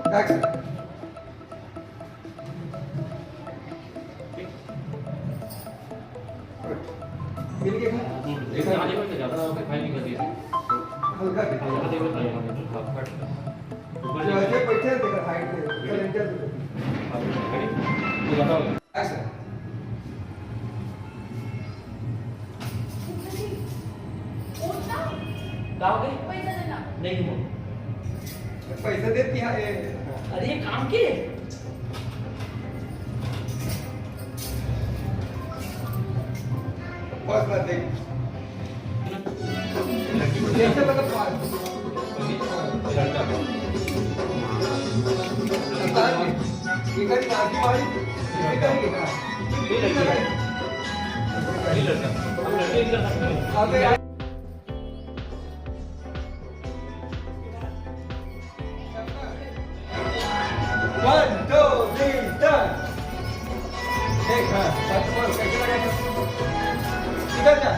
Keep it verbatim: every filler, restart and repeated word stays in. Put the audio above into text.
Action. मिल गया। लेकिन आगे बढ़ के ज्यादा आपके फाइल नहीं कर दिया। हल्का दिखा। हल्का दिखा, हाँ, हाँ, हाँ। ऊपर जो ऐसे बैठे हैं, देखो, हाइट पे, कैलेंडर पे। हाँ, ready? ये बताओ। Action. का हो गई? पैसा देना। नहीं दूंगा। पैसा देती है ये। अरे, ये काम के? बस, बस, देख। जैसे मतलब पास। लड़का। लड़का। ये कहीं बाकी वाली, ये कहीं लिखा। ये लड़का। ये लड़का। हम लड़के भी कर सकते हैं। अबे यार। One, two, three, turn. देख, हाँ, बात बोल, कैसे लगा? इधर जा।